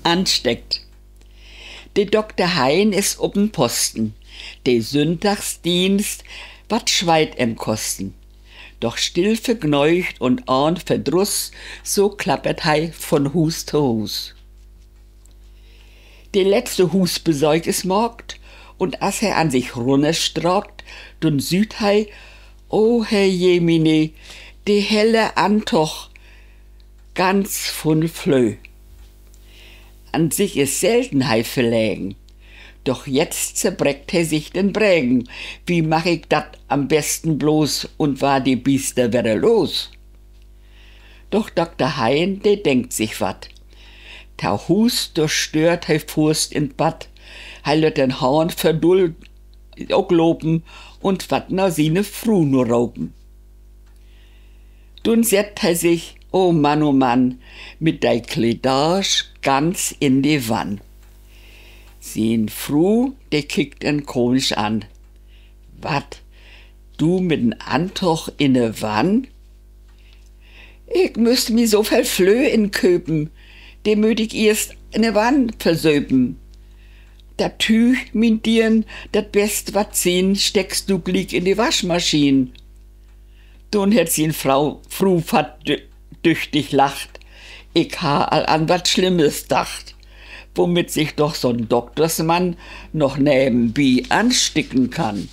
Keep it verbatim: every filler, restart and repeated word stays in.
Ansteckt. De Dokter Hein is op en Posten, de Sünndagsdeenst warrt Schweit em kosten. Doch still vergnöögt un ahn Verdruss, so klappert he von Huus to Huus. De letzte Huusbesöök is maakt, un as he an sik runnerstraakt, dun süht he: O Herr Jemine, de helle Antog, ganz vull Flöö. An sik is selten he verlegen, doch jetzt zerbreckt he sik den Bregen: Wie maak ik dat am besten bloß un warr de Biester wedder los? Doch Dokter Hein, de denkt sik wat. To Huus, dor stört he foorts in't Bad. He lött den Hahn vör dull ok lopen un warrt na siene Fru nu ropen. Dun sett he sik, o Mann, o Mann, mit de Kledaasch ganz in de Wann. Sien Fru, de kickt em komisch an: Wat, du mit en Antog in de Wann? Ik müss mi so veel Flöö inköpen, de mööt ik eerst in de Wann versöpen. Dat Tüüg, mien Diern, dat best wat sien, steckst du gliek in de Waschmaschien. Dun hett sien Fru, Fru fatt dü-, düchtig lacht: Ik harr al an wat Slimmes dacht, womit sik doch so'n Doktersmann noch nevenbi ansticken kann.